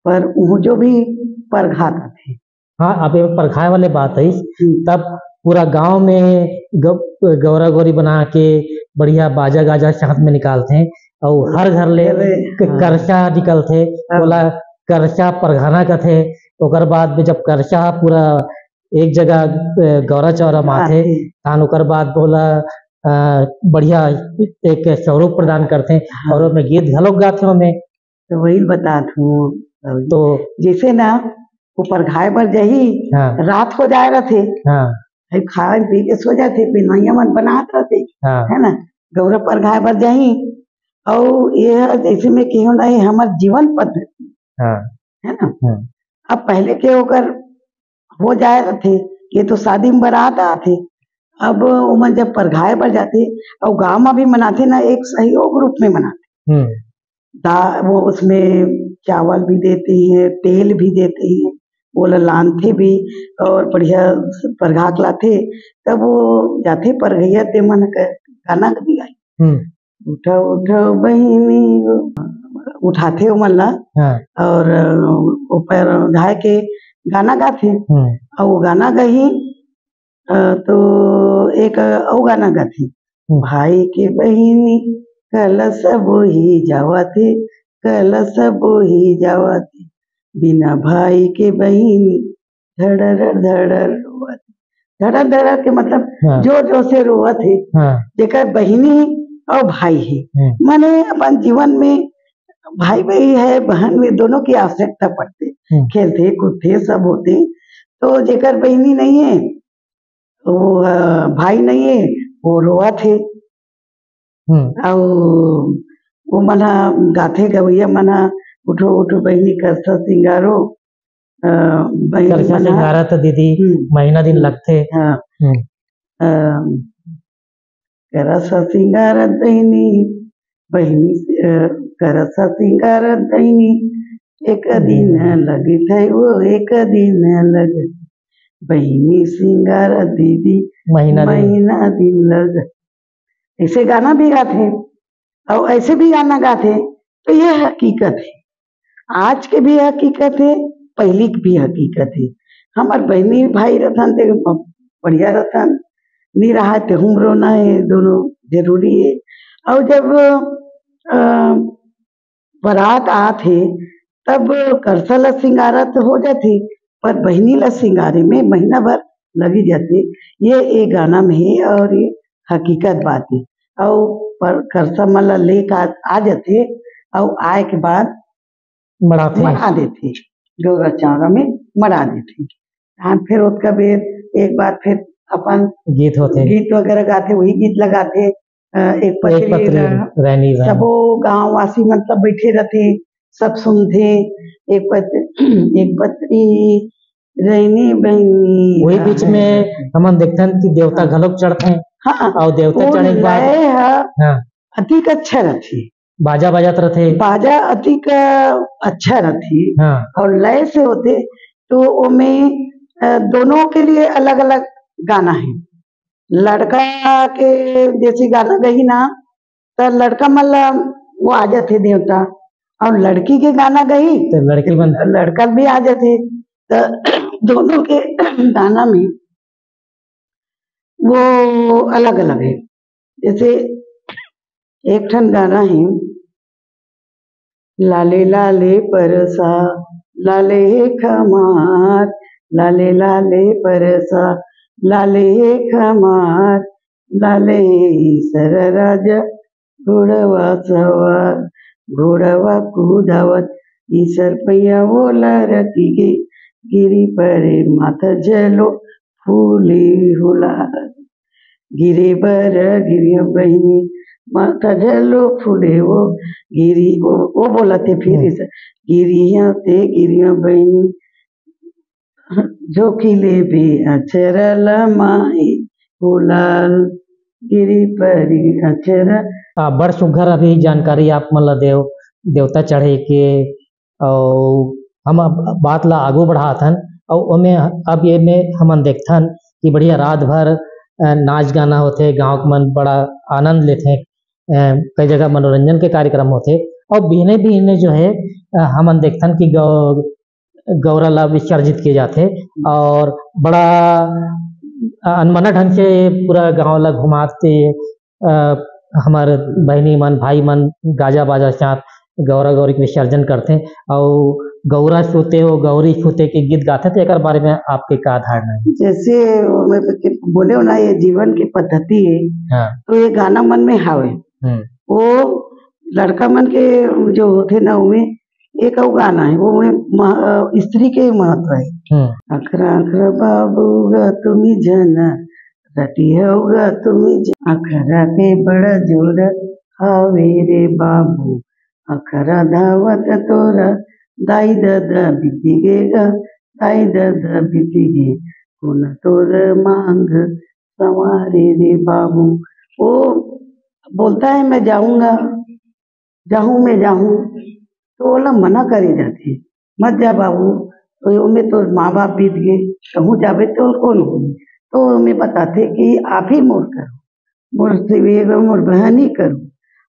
पर उहू जो भी परघात आथे। हाँ, अब ये परघाए वाले बात है, हम्म। तब पूरा गांव में ग-, गौरा गौरी बना के बढ़िया बाजा गाजा साथ में निकालथे अउ हर घर ले अरे, क-, हाँ। करसा निकलथे, हाँ। ओला करसा परघाना कथे। ओकर बाद में जब करसा पूरा एक जगह, अ, गौरा चौरा माथे, आथे। तान ओकर बाद बोला, अ, बढ़िया एक स्वरूप प्रदान करथे हाँ। अउ ओमे गीत घलोक गाथे ओमे। तो वही बतात हूँ, तो जैसे ना वो परघाए बर जाही, हाँ। रात हो जाए रथे, हाँ। भाई खाए पी के सो जाथे, फिर नैया मन बनात रथे, हाँ। है ना, गौरा परघाए बर जाही। अउ ये जैसे मैं कहूँ ना, ये हमर जीवन पद्धति, हाँ। है ना? हम्म। अब पहिले के ओकर हो जाए रथे, ये तो शादी में बारात आथे, अब ओमन जब परघाए बर जाथे, अउ गाँव में भी मनाथे ना, एक सहयोग रूप में मनाथे। हम्म। दा-, वो उसमें चावल भी देते हैं, तेल भी देते हैं, वो ला लानथे भी अउ बढ़िया परघा के लाथे, तब वो जाथे परघइया ते मन क-, गाना भी गाए। हम्म। उठा, उठा बहिनी, उठाथे ओमन ला हाँ। अउ ऊपर घाय के गाना गाथे। हम्म। अउ वो गाना गाही, अ, तो एक अउ गाना गाथे। भाई के बहिनी कलश बोही जावत हे, कलश बोही जावत हे, बिना भाई के बहिनी धड़र धड़र रोवत हे। धड़र धड़र के मतलब हाँ। जोर जोर से रोवत हे। हाँ। जेकर बहिनी अउ भाई हे, हम्म। माने अपन जीवन में भाई भाई हे, बहन में दोनों की आवश्यकता पड़थे। हम्म। खेलथे कूदथे सब होथे, तो जेकर बहिनी नहीं हे, वो, अ, भाई नहीं हे, वो रोवत हे। हम्म। अउ वो मन ह गाथे, गवैया मन ह, "उठो उठो बहिनी करसा सिंगारो", अ, बहिनी करसा मन ह सिंगारत दीदी, हम्म। महीना दिन हम्म। लगथे। हाँ। हम्म। अ, करसा सिंगारत बहिनी, बहिनी, अ, करसा सिंगारत बहिनी, एक दिन हम्म। लगित हे वो, एक दिन लग, बहिनी सिंगारत दीदी, महीना दिन। महीना दिन लग। ऐसे गाना भी गाथे अउ ऐसे भी गाना गाथे, तो ये हकीकत हे। आज के भी हकीकत हे, पहिली के भी हकीकत हे। हमर बहिनी भाई रथन ते बढ़िया रथन, नी रहा ते हम रोना हे, दोनों जरूरी हे। अउ जब, अ, बरात आत हे, तब करसा ल सिंगारा तो हो जाथे, पर बहिनी ल सिंगारे में महीना भर लगी जाथे। ये, ये गाना में हे अउ ये हकीकत बात हे। अउ पर करसा मन ल लेके आ, आ जाथे, अउ आए के बाद मढ़ाथे। मढ़ा देथे, गौरा चौरा में मढ़ा देथे। तहान फिर ओतका बेर एक बार फिर अपन गीत होथे। गीत वगैरह गाथे, वही गीत लगाथे। अ, एक एक पतरी पतरी रह-, रैनी बहन। सबो गांव वासी मतलब बैठे रहथे, सब सुनथे। एक पत-, एक पतरी रैनी बहनी वही बीच में रहय। हमन देखथन कि देवता हाँ। घलोक चढ़थे। हाँ, अउ देवता वो चढ़े के बाद लय ह हाँ। अतिक अच्छा रथे। बाजा बजत रथे। बाजा अतिक अच्छा रथे हाँ। अउ लय से होथे, तो ओमे, अ, दोनों के लिए अलग-अलग गाना हे। लड़का के जैसे गाना गही ना, त लड़का मन ल वो आ जाथे देवता, अउ लड़की के गाना गही, त लड़की मन लड़का भी आ जाथे। त दोनों के गाना में वो अलग-अलग हे। जैसे एक ठन गाना हे, लाले लाले परसा, लाले हे खमार, लाले लाले परसा, लाले हे खमार, लाले हे ईसर राजा, घोड़वा सवार, घोड़वा कुदावत, ईसर पैया ओला रखी गे, गिरी परे माथा झलो फूले हुलार। गिरे बर गिरिया बहिनी, माथा झलो फूले वो गिरी, वो, वो बोलथे फिर हम्म। इसे, गिरिया ते गिरिया बहिनी, झोंकी लेबे अचरा ल माई गुलाल, गिरी परी अचरा। आ, बड़ सुघर अभी जानकारी आप मन ल देव, देवता चढ़े के, अउ हम अब बात ला आगू बढ़ात हन। अउ ओमे अब ये में हमन देखथन कि बढ़िया रात भर, अ, नाच गाना होथे, गाँव के मन बड़ा आनंद लेथे, अ, कई जगह मनोरंजन के कार्यक्रम होथे। अउ बिहने बिहने जो है, अ, हमन देखथन कि गौ-, गौरा ला विसर्जित किए जाथे अउ बड़ा, अ, अनमना ढंग से पूरा गाँव ला घुमाथे। अ, हमर बहिनी मन, भाई मन गाजा बाजा के साथ गौरा गौरी के विसर्जन करथे अउ गौरा सुते हो, गौरी सुते के गीत गाथे, तो एकर बारे में आपके का धारणा है? जैसे मैं तो के-, बोले हो ना, ये जीवन की पद्धति है, हाँ। तो ये गाना मन में हावे। हम्म। वो लड़का मन के जो होथे ना, उमे एक अउ गाना है, वो में मह-, अ, स्त्री के महत्व है। हम्म। अखरा अखरा बाबू गा तुमी झन रटी हव गा तुमी झ-, अखरा के बड़ा जोर हावे रे बाबू, अखरा धावत तोरा दाई ददा बीती गे गा, दाई ददा बीती गे, कोन तोर मांग संवारे रे बाबू। वो बोलता है, "मैं जाऊंगा, जाहूं, मैं जाहूं," तो ओला मना करे जाथे, "मत जा बाबू, तो ओमे तोर माँ बाप बीत गे, कहूँ जाबे तो कौन होही?" तो ओमे बताथे कि आप ही मोर करो, मोर सेवे करो, मोर बहनी करो।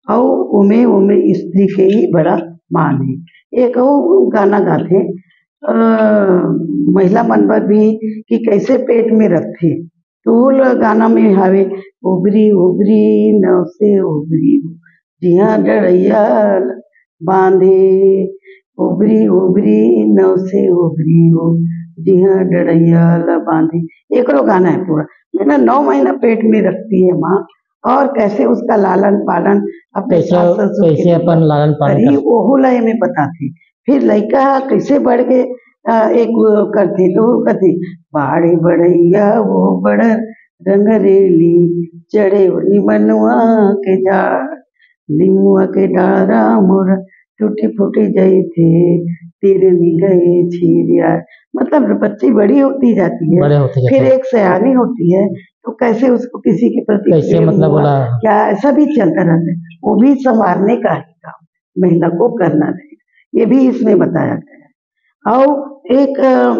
अउ ओमे, ओमे स्त्री के ही बड़ा मान है। एक अउ गाना गाथे, अ, महिला मन बर भी कि कैसे पेट में रखथे, तो वो ल-, गाना में हवे, "उबरी उबरी नव से उबरी हो, जिहाँ डड़ैया ल बांधे, उबरी उबरी नव से उबरी हो, जिहाँ डड़ैया ल बांधे।" एकरो गाना है पूरा। मतलब, नौ महीना पेट में रखती है माँ, और कैसे उसका लालन पालन अपने कैसे, सास ससुर के कैसे अपन लालन पालन करी, कर- ओहू ला एमे बताथे। फिर लइका ह कैसे बढ़ के, अ, एक वो करथे, तो वो कथे, "बाढ़े बढ़ैया वो बड़ रंगरेली, चढ़े ओ निमनवा के झाड़, निमुआ के डारा मोर टूटी फूटी जइथे, तीर निगहे छीरिया।" मतलब, बच्ची बड़ी होती जाती है, बड़े होते जाते फिर हैं। एक सयानी होती है, तो कैसे उसको किसी के प्रति कैसे, प्रेम मतलब, हुआ, बोला? क्या, ऐसा भी चलता रहता है, वो भी संवारने का ही काम महिला को करना चाहिए, ये भी इसमें बताया गया है। और एक, अ,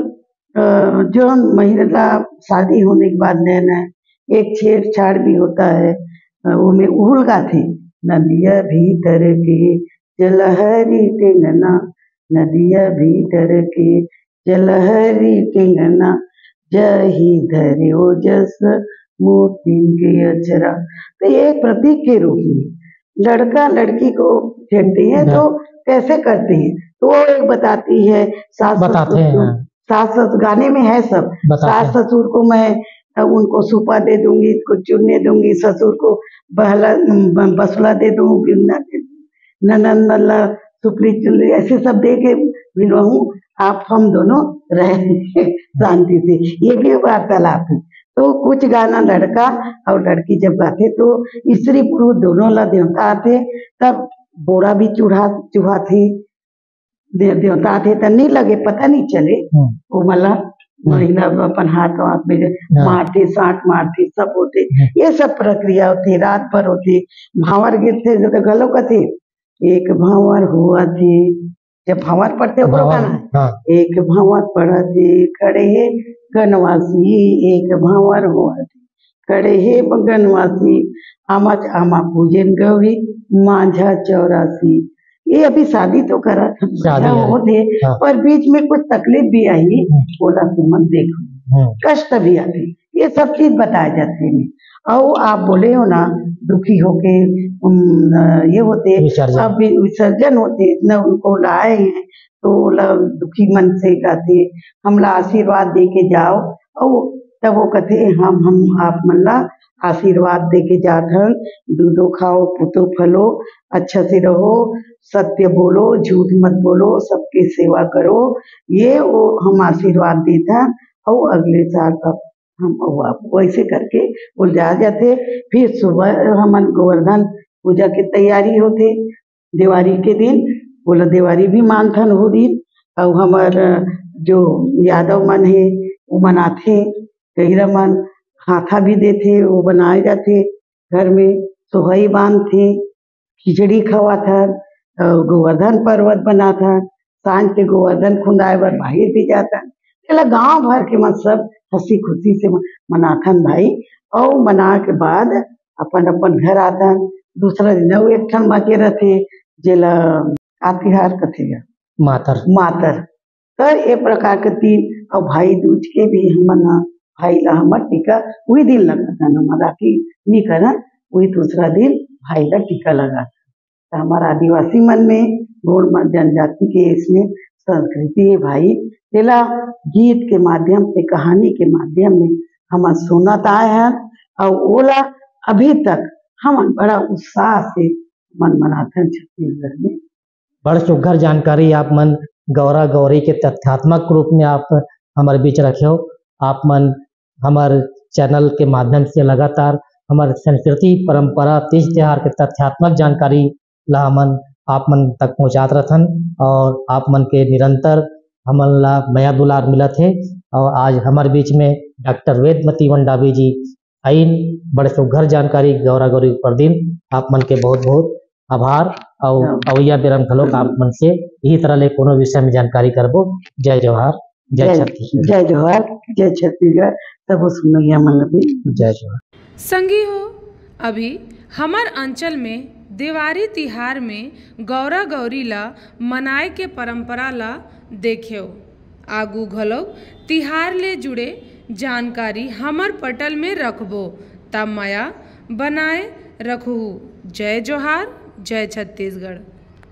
अ, जो महिला शादी होने के बाद नया नया एक छेड़छाड़ भी होता है, अ, वो में उहुल गाथे, "नदिया भीतर के जलहरी टेंगना, नदिया भीतर के जलहरी टेंगना, जही धरे ओजस मोतिन के अचरा।" तो ये एक प्रतीक के रूप में लड़का लड़की को छेड़ते हैं, हाँ। तो कैसे करते हैं, तो वो एक बताती है, सास बताते ससुर हैं, को, हाँ। सास ससुर, गाने में है सब, बताते सास हैं। ससुर को मैं, अ, उनको सूपा दे दूंगी, इसको चुन्ने दूंगी, ससुर को बहला, ब-, बसुला दे दूंगी, बिन्ना दे दूंगी, ननद नल्ला सुपली चुल्ली, ऐसे सब दे के मिलवाऊं, आप हम दोनों रहेंगे शांति से। ये भी वार्तालाप है। तो कुछ गाना लड़का और लड़की जब गाथे, तो स्त्री पुरुष दोनों ला देवता आथे, तब बोरा भी चूहा, चूहा थे, दे-, देवता आथे, त नहीं लगे, पता नहीं चले। हम्म। वो वाला हम्म। महिला अपन हाथ वाथ में जो हाँ। मारथे, साँट मारथे, सब होथे। हम्म। ये सब प्रक्रिया होथे, रात भर होथे। भांवर गिरथे, जो तो घलो कथे, "एक भांवर हुआ थे।" जब भांवर पड़थे, ओकरो भांवर, गाना है। हाँ। "एक भांवर पड़त हे, खड़े हे गनवासी, एक भांवर हुआ थे, खड़े हे गनवासी, आमा च आमा पूजेन गौरी, मांझा चौरासी।" ये अभी शादी तो करत हन, शादी बढ़िया है। होत हे, हाँ। पर बीच में कुछ तकलीफ भी आही, हम्म। ओला तुमन देखो, हम्म। कष्ट भी आथे, ये सब चीज बताए जाथे एमे। अउ आप बोले हो ना, दुखी होके, उम, ये होथे, विसर्जन। अब वि-, विसर्जन होथे, इतना उनको लाए हैं, तो ओला दुखी मन से गाथे, "हमला आशीर्वाद दे के जाओ।" अउ तब वो कथे, "हम, हम आप मन ला आशीर्वाद दे के जात हन, दूधो खाओ, पूतो फलो, अच्छा से रहो, सत्य बोलो, झूठ मत बोलो, सबके सेवा करो, ये वो हम आशीर्वाद देत हन, अउ अगले साल अब हम अउ आप।" वैसे करके वो जा जाथे। फिर सुबह हमन गोवर्धन पूजा के तैयारी होथे, देवारी के दिन, ओला देवारी भी मानथन वो दिन। अउ हमर जो यादव मन हे, वो मनाथे, गहिरा मन हाथा भी देथे, वो बनाए जाथे, घर में सोहई बांधथे, खिचड़ी खवाथन, अउ गोवर्धन पर्वत बनाथन, सांझ के गोवर्धन खुंदाए बर बाहिर भी जाथन। तेला गांव भर के मन सब हंसी खुशी से म-, मनाथन भाई, अउ मना के बाद अपन अपन घर आथन। दूसरा दिन अउ एक ठन बाकी रथे, जेला का तिहार कथे गा? मातर। मातर। त ये प्रकार के तीन, अउ भाई दूज के भी हमन ह भाई ला हमर टीका उही दिन लगाथन, हमर राखी नी करन, उही दूसरा दिन भाई ला टीका लगाथन। त हमर आदिवासी मन में, गोंड मन जनजाति के इसमें संस्कृति हे भाई, तेला गीत के माध्यम से, कहानी के माध्यम में हमन सुनत आए हन, अउ ओला अभी तक हमन बड़ा उत्साह से मन मनाथन छत्तीसगढ़ में। बड़ सुघर जानकारी आप मन गौरा गौरी के तथ्यात्मक रूप में आप हमर बीच रखे हो। आप मन हमर चैनल के माध्यम से लगातार हमर संस्कृति, परंपरा, तीज त्योहार के तथ्यात्मक जानकारी ला हमन आप मन तक पहुंचात रथन और आप मन के निरंतर हमन ला मया दुलार मिलत हे। और आज हमर बीच में डॉक्टर वेदमती वंडावी जी आइन, बड़े सुघर जानकारी गौरा गौरी के ऊपर दिन। आप मन के बहुत बहुत आभार। और हाँ। अवैया बेरा म घलोक आप मन से यही तरह ले कोनो विषय में जानकारी करबो। जय जोहार, जय जय, छत्तीसगढ़। जय जोहार, जय छत्तीसगढ़, सब सुनइया मन ला भी। जय जोहार। संगी हो, अभी हमर अंचल में देवारी तिहार में गौरा गौरी ला मनाए के परंपरा ला देखेव। आगू घलोक तिहार ले जुड़े जानकारी हमर पटल में रखबो, त मया बनाए रखहू। जय जोहार, जय छत्तीसगढ़।